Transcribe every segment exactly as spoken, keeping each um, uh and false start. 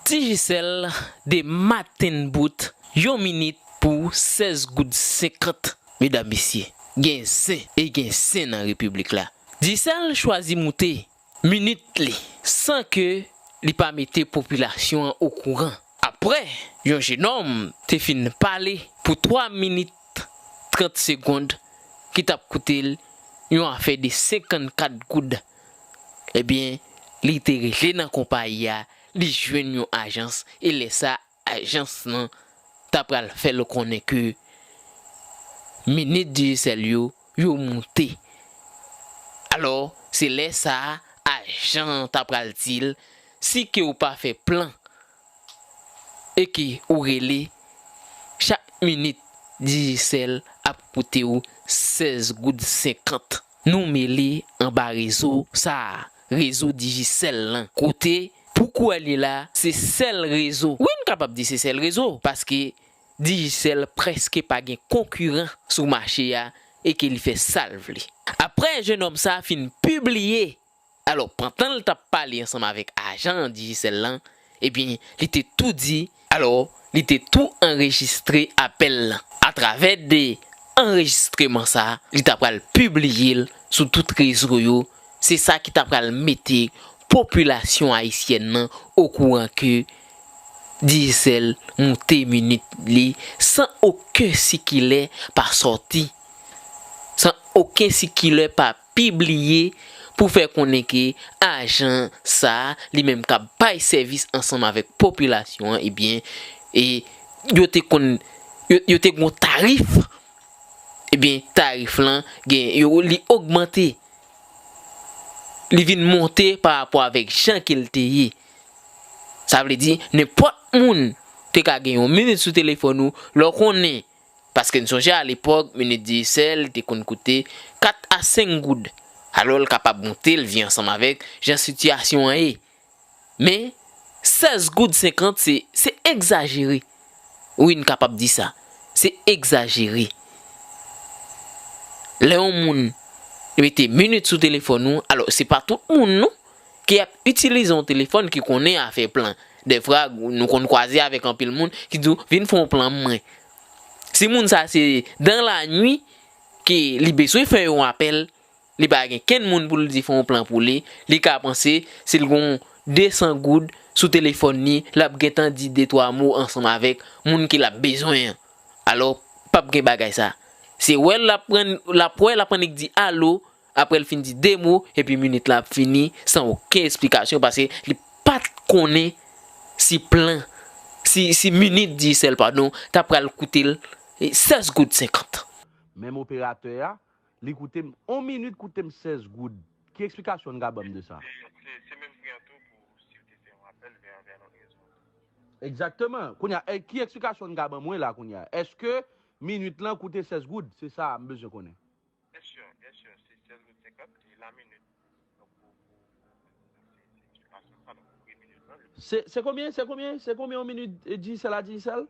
Digicel de maten bout, yon minit pou sèz goud senkant. Medam, mesye, gen zen e gen zen nan repiblik la. Digicel chwazi moute minit li san ke li pa mete popilasyon an okouran. Apre yon jenòm te fin pale pou twa minit trant segonn ki t ap koute l yon afè de senkannkat goud, ebyen, li te rele nan konpayi a, li jwenn yon ajans, e lè sa a, ajans lan ta pral fè l konnen ke minit Digicel yo, yo moute. Alò, se lè sa a, ajan an ta pral di l, si ke w pa fè plan e ke ou rele, chak minit Digicel ap koute w sèz goud senkant. Nou mele anba rezo sa a, rezo Digicel lan. Kote, pou kounye a la, se sèl rezo. Wi, n kapab di se sèl rezo, paske Digicel prèske pa gen konkiran sou mache a e ke li fè sa l vle. Apre jenòm sa a fin pibliye, alò, pandan l t ap pale ansanm avèk ajan Digicel lan, ebyen, li te tou di, alò, li te tou anrejistre apèl lan atravè de anrejistreman sa a, li ta pral pibliye l sou tout rezo yo. Se sa ki ta pral mete popilasyon ayisyèn nan okouran ke Digicel moute minit li san okenn sikilè pa sòti, san okenn sikilè pa pibliye pou fè konnen ke ajan sa a, li menm k ap bay sèvis ansanm avèk popilasyon an, ebyen, e yo te konn, yo, yo te gon tarif, ebyen, tarif lan, gen, yo, li ogmante. Li vin monte pa rapò avèk jan ke l te ye. Sa vle di, nenpòt moun te ka gen yon minit sou telefòn ou, lè w konnen, paske n sonje alepòk, minit Digicel te konn koute kat a senk goud. Alò, l kapab moute, l vin ansanm avèk jan sitiyasyon an ye. Men, sèz goud senkant, se, se egzajere. Wi, n kapab di sa. Se egzajere. Lè yon moun mete minit sou telefòn ou, alò, se pa tout moun, non, ki ap itilize yon telefòn ki konnen afè plan. Dèfwa, nou konn kwaze avèk anpil moun ki di w, "Vin fè yon plan mwen." Si moun sa se dan lanwi ke li bezwen fè yon apèl, li pa gen kenn moun pou l di fè yon plan pou li, li ka panse si l gon de san goud sou telefòn li, l ap gentan di de twa mo ansanm avèk moun ke l ap bezwen an. Alò, p ap gen bagay sa. Se wè l ap pran, l ap wè, l ap annik di alo, apre l fin di de mo, epi minit la ap fini san okenn esplikasyon, paske li pa t konnen si plan, si, si minit Digicel, padon, ta pral koute l, e, sèz goud senkant. Menm operatè a, li koute m, on minit koute m sèz goud. Ki eksplikasyon n ka ban m de sa? Se, se, se menm pri an tou pou si w te fè yon apèl vè, vè yon lòt rezo. Egzakteman. Kounye a, e, ki eksplikasyon n ka ban mwen la kounye a? Èske minit lan koute sèz goud? Se sa m bezwen konnen. Byen si, byen si, se sèz goud senkant, e la minit. Donk, pou, pou, pou, se, se eksplikasyon sa, donk, pri minit lan, li Se, se konbyen, se konbyen, se konbyen yon minit, e, Digicel a Digicel?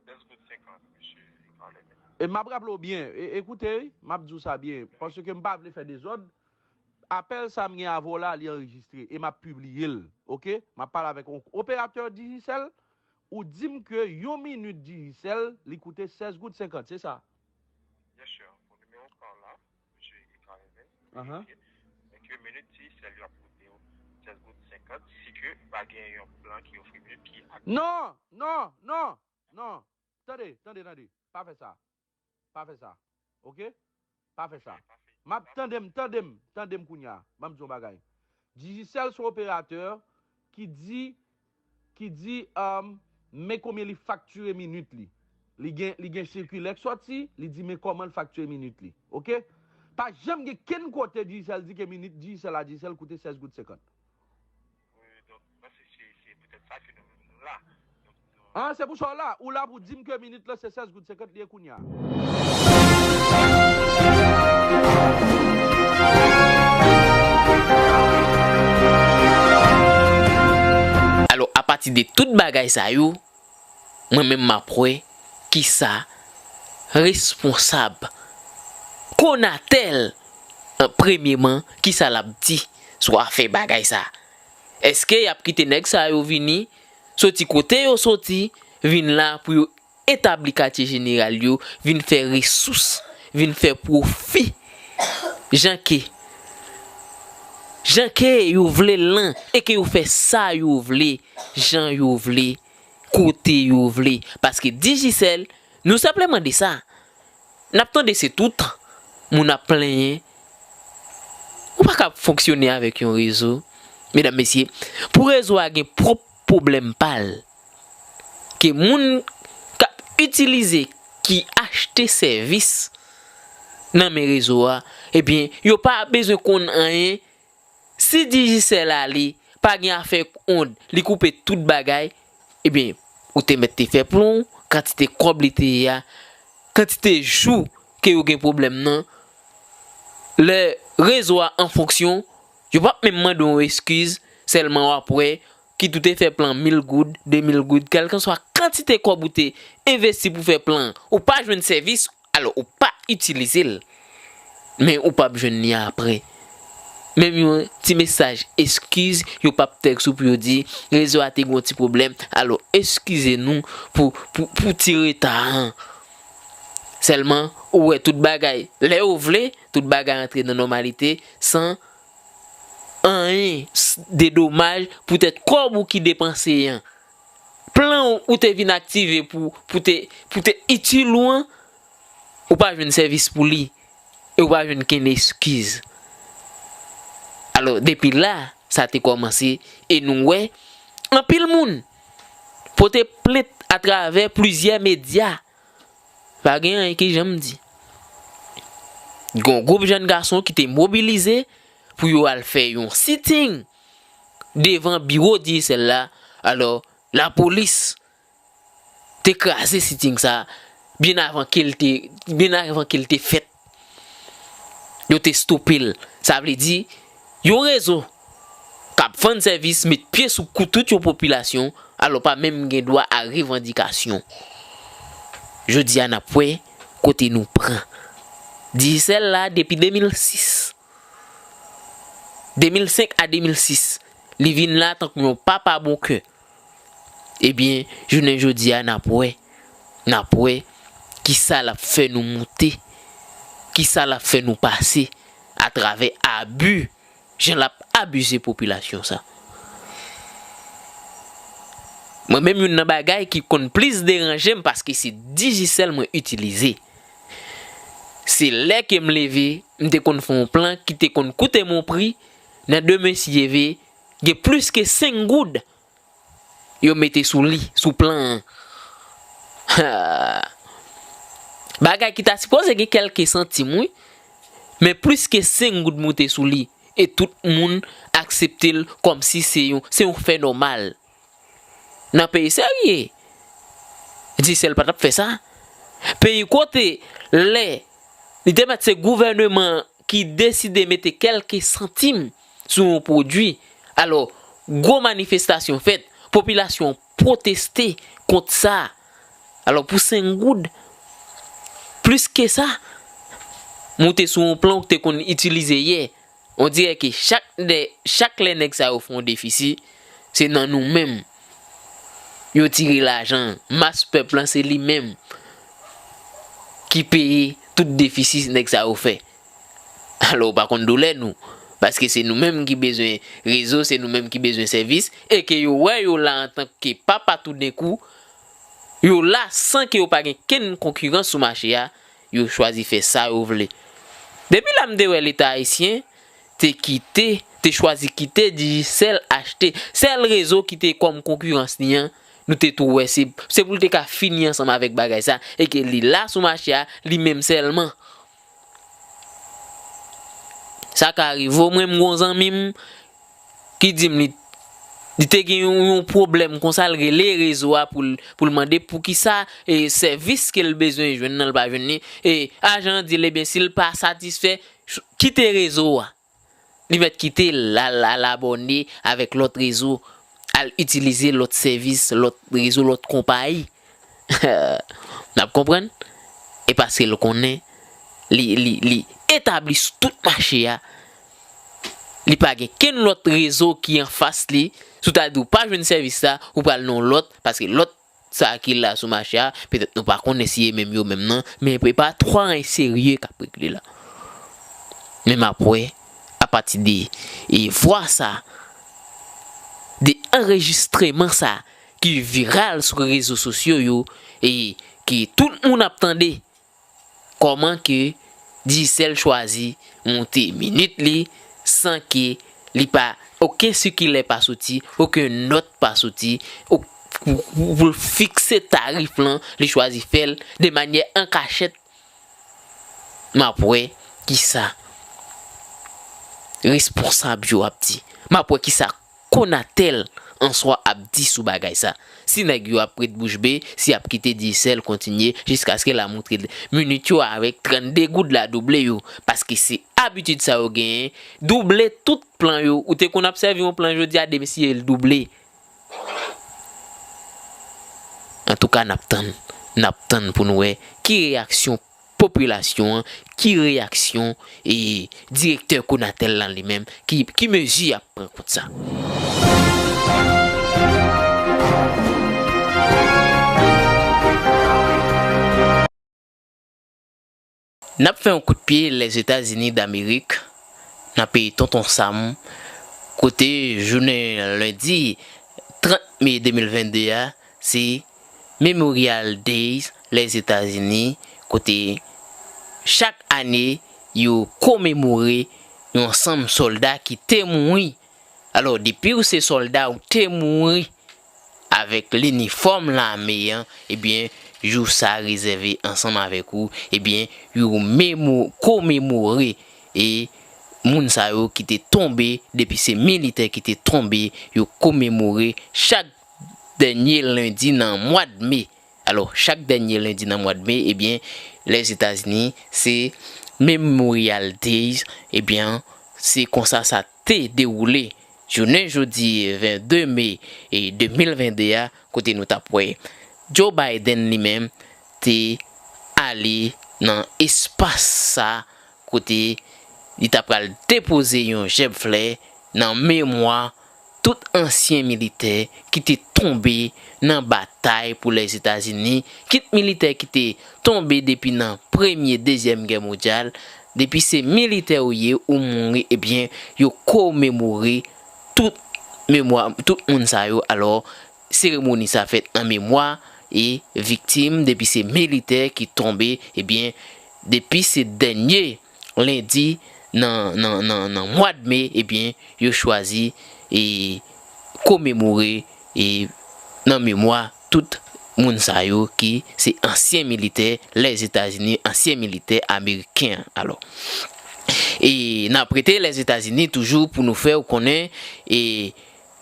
Sèz goud senkant, mesye Carleven. E m ap raple w byen, e, ekoute, wi, m ap di w sa byen, paske m pa vle fè dezòd. Apèl sa m gen avè w la, li anrejistre, e m ap pibliye l, oke? M ap pale avèk yon operatè Digicel, ou di m ke yon minit Digicel, li koute sèz goud senkant, se sa? Byen si, pou nimewo pa w la, mesye Carleven, Ahan. Verifye, men ke minit Digicel yo ap koute w sèz goud senkant, si ke pa gen yon plan ki ofri minit ki ak- Non, non, non, non. Tande, tande, tande. Pa fè sa. Pa fè sa. Oke? Pa fè sa. M ap, tande m, tande m, tande m kounye a. Ban m di yon bagay. Digicel se yon operatè ki di, ki di, um, men konbyen li faktire minit li. Li gen, li gen sikilè k sòti, li di men kòman l faktire minit li. Oke? Pa janm gen kenn kote Digicel di ke minit Digicel a Digicel koute sèz goud senkant. Wi, donk, mwen se, se, se poutèt sa ke nou, nou la. Donk, nou Ah, se pou sa w la. Ou la pou di m ke minit lan se sèz goud senkant li ye kounye a. Alò, apati de tout bagay sa yo, mwen menm m ap wè kisa responsab Conatel, eh, premyeman, kisa l ap di sou afè bagay sa. Èske y ap kite nèg sa yo vini soti kote yo soti, vin la pou yo etabli katye jeneral yo, vin fè resous, vin fè pwofi. Jan ke, jan ke yo vle l lan, e ke yo fè sa yo vle, jan yo vle, kote yo vle. Paske Digicel, nou senpleman di sa. N ap tande se tout moun ap plenyen. Ou pa ka fonksyone avèk yon rezo, medam, mesye, pou rezo a gen pwòp pwoblèm pa l. Ke moun k ap itilize, ki achte sèvis nan men rezo a, ebyen, yo pa bezwen konn anyen. Si Digicel ale, pa gen afè ond, li koupe tout bagay, ebyen, ou te mèt te fè plan w, kantite kòb li te ye a, kantite jou ke yo gen pwoblèm nan, lè rezo a an fonksyon, yo p ap menm mande w eskiz, sèlman w ap wè, kit ou te fè plan mil goud, de mil goud, kèlkanswa kantite kòb ou te envesti pou fè plan an, ou pa jwenn sèvis, alò ou pa itilize l. Men ou p ap jwenn li apre. Menm yon ti mesaj eskiz, yo p ap tèks ou pou yo di, rezo a te gen yon ti pwoblèm, alò eskize nou pou, pou, pou ti reta an. Sèlman, ou wè tout bagay, lè yo vle, tout bagay antre nan nòmalite, san anyen s-, de domaj poutèt kòb ou ki depanse an. Plan ou, ou te vin aktive pou, pou te, pou te itil ou an, ou pa jwenn sèvis pou li, e ou pa jwenn kenn eskiz. Alò, depi la, sa te kòmanse, e nou wè, anpil moun pote plent atravè plizyè medya. Pa gen anyen ki janm di. Gen yon gwoup jèn gason ki te mobilize pou yo al fè yon sitting devan biwo Digicel la. Alò, lapolis te kraze sitting sa byen avan ke l te, byen avan ke l te fèt. Yo te stope l. Sa vle di, yon rezo k ap vann sèvis met pye sou kou tout yon popilasyon, alò pa menm gen dwa a revandikasyon. Jodi a, n ap wè kote nou pran. Digicel la depi de mil sis. De mil senk a de mil sis, li vin la tankou yon papa bon kè. Ebyen, jounen jodi a, n ap wè, n ap wè kisa l ap fè nou moute, kisa l ap fè nou pase atravè abi, jan l ap abize popilasyon sa. Mwen menm, youn nan bagay ki konn plis deranje m, paske se Digicel mwen itilize. Se lè ke m leve, m te konn fè yon plan ki te konn koute m yon pri, nan demen si Dye ve, gen plis ke senk goud yo mete sou li, sou plan an. Ha! Bagay ki ta sipoze gen kèlke santim, wi. Men plis ke senk goud moute sou li. E tout moun aksepte l kòmsi se yon, se yon fè nòmal. Nan peyi serye, Digicel pa t ap fè sa. Peyi kote lè li te mèt se gouvèneman ki deside mete kèlke santim sou yon pwodui. Alò, gwo manifestasyon fèt, popilasyon pwoteste kont sa. Alò, pou senk goud, plis ke sa, moute sou yon plan ou te konn itilize yè. On dirè ke chak de, chak lè nèg sa yo fè yon defisi, se nan nou menm yo tire lajan an. Mas pèp lan, se li menm ki peye tout defisi nèg sa yo fè. Alò, ou pa konn doulè nou. Paske se nou menm ki bezwen rezo, se nou menm ki bezwen sèvis, e ke yo wè yo la antanke papa toudenkou, yo la san ke yo pa gen kenn konkirans sou mache a, yo chwazi fè sa yo vle. Depi la m te wè Leta ayisyen te kite, te chwazi kite Digicel achte sèl rezo ki te kòm konkirans li an, nou te tou wè se, se pou l te ka fini ansanm avèk bagay sa, e ke li la sou mache a, li menm sèlman. Sa ka rive w, mwen m gon zanmi m ki di m li, li te gen yon, yon pwoblèm konsa, l rele rezo a pou l, pou l mande poukisa, e, sèvis ke l bezwen jwenn nan, l pa jwenn li. E ajan an di l, ebyen, si l pa satisfè, ch-, kite rezo a. Li mèt kite l, al, al abòne avèk lòt rezo, al itilize lòt sèvis, lòt rezo, lòt konpayi. N ap konprann? E paske l konnen li, li, li etabli sou tout mache a. Li pa gen kenn lòt rezo ki anfas li. Si w ta di w pa jwenn sèvis sa, ou pral nan yon lòt, paske lòt sa ki la sou mache a, petèt nou pa konnen si e menm yo menm nan, men e pa twa an serye k ap regle la. Men m ap wè, apati de, e, vwa sa, de anrejistreman sa, ki viral sou rezo sosyo yo, e ki tout moun ap tande, kòman ke Digicel chwazi monte minit li san ke li pa, okenn sikilè pa soti, okenn nòt pa soti, ou, pou, pou, pou l fikse tarif lan, li chwazi fè l de manyè an kachèt. M ap wè kisa responsab yo ap di. M ap wè kisa Conatel an swa ap di sou bagay sa. Si nèg yo ap ret bouch be, si y ap kite Digicel kontinye jiskaske l a montre minit yo avèk trannde goud la double yo, paske se abitid sa yo genyen, double tout plan yo. Ou te konn ap sèvi yon plan jodi a, demen si l double. Antouka, n ap tann, n ap tann pou n wè ki reyaksyon popilasyon an, ki reyaksyon, e, direktè Conatel lan li menm, ki, ki mezi y ap pran kont sa. N ap fè yon kout pye Lèzetazini Damerik, nan peyi Tonton Sam, kote jounen lendi trant me de mil venn de a, se Memorial Days Lèzetazini, kote chak ane yo komemore yon ansanm sòlda ki te mouri. Alò, depi w se sòlda, ou te mouri avèk linifòm lame an, ebyen, jou sa rezève ansanm avèk ou, ebyen, yo memo-, komemore, e, moun sa yo ki te tonbe, depi se militè ki te tonbe, yo komemore chak dènye lendi nan mwa d me. Alò, chak dènye lendi nan mwa d me, ebyen, Lèzetazini, se Memorial Days, ebyen, se konsa sa te dewoule jounen jodi venn de me e de mil venn de a, kote nou t ap wè Joe Biden li menm te ale nan espas sa kote li ta pral depoze yon jèb flè nan memwa tout ansyen militè ki te tonbe nan batay pou Lèzetazini, kit militè ki te tonbe depi nan Premye, Dezyèm Gè mondyal, depi se militè ou ye, ou mouri, ebyen, yo komemore tout memwa, tout moun sa yo. Alò, seremoni sa fèt an memwa e viktim, depi se militè ki tonbe, ebyen, depi se dènye lendi nan, nan, nan, nan mwa d me, ebyen, yo chwazi e komemore e nan memwa tout moun sa yo ki se ansyen militè Lèzetazini, ansyen militè ameriken an. Alò, e n ap rete Lèzetazini toujou pou nou fè w konnen, e,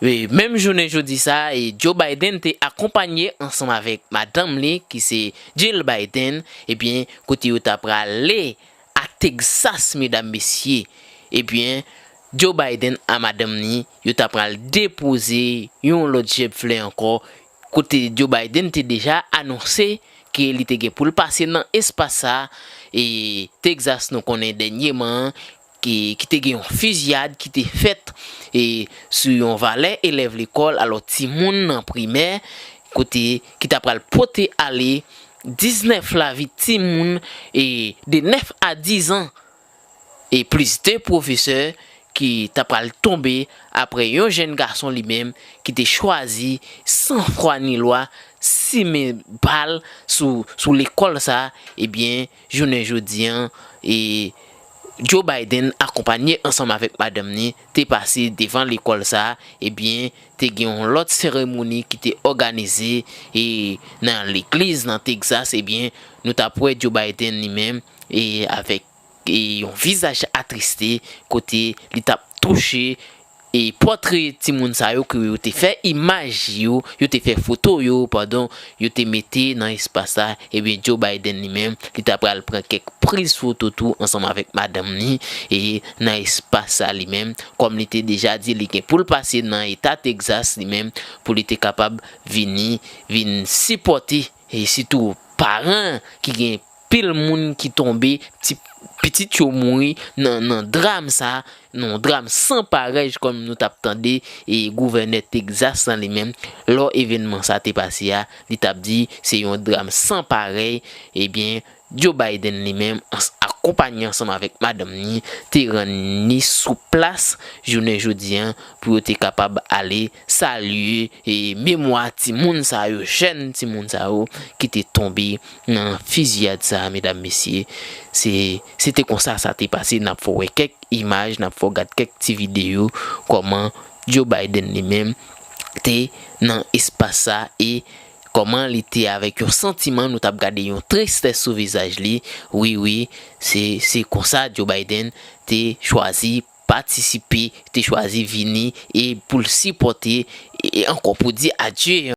e menm jounen jodi sa, e Joe Biden te akonpanye ansanm avèk madanm li, ki se Jill Biden, ebyen, kote yo ta prale a Texas, medam, mesye, ebyen, Joe Biden a madanm ni, yo ta pral depoze yon lòt jèb flè ankò, kote Joe Biden te deja anonse ke li te gen pou l pase nan espas sa, e Texas, nou konnen dènyèman, ki, ki te gen yon fiziyad ki te fèt, e sou yon valè elèv lekòl, alò timoun nan primè, kote ki ta pral pote ale diznèf lavi timoun, e de nèf a diz an, e plis de pwofesè ki ta pral tonbe apre yon jèn gason li menm ki te chwazi san fwa ni lwa simen bal sou, sou lekòl sa, ebyen, jounen jodi an, e Joe Biden akonpanye ansanm avèk madanm ni te pase devan lekòl sa, ebyen, te gen yon lòt seremoni ki te òganize, e nan legliz nan Texas, ebyen, nou t ap wè Joe Biden li menm, e avèk, e yon vizaj atriste, kote li t ap touche, e pòtre timoun sa yo ke yo te fè imaj yo, yo te fè foto yo, padon, yo te mete nan espas sa, ebyen, Joe Biden li menm, li ta pral pran kèk priz foto tou ansanm avèk madanm ni, e nan espas sa li menm, kòm li te deja di li gen pou l pase nan eta Texas li menm, pou li te kapab vini, vin sipòte, e sitou paran ki gen pil moun ki tonbe, ti, pitit yo mouri nan, nan dram sa, nan yon dram san parèy, kòm nou t ap tande e gouvènè Texas lan li menm, lò evènman sa te pase a, li t ap di se yon dram san parèy. Ebyen, Joe Biden li menm, ans- akonpanye ansanm avèk madanm ni, te rann ni sou plas jounen jodi a pou yo te kapab ale salye e memwa timoun sa yo, jèn timoun sa yo ki te tonbe nan fiziyad sa, medam, mesye. Se, se te konsa sa te pase. N ap fè w wè kèk imaj, n ap fè w gad kèk ti videyo, kòman Joe Biden li menm te nan espas sa e kòman li te avèk yon santiman, nou t ap gade yon tristès sou vizaj li. Wi, wi, se, se konsa Joe Biden te chwazi patisipe, te chwazi vini e pou l sipòte e, e ankò pou di adye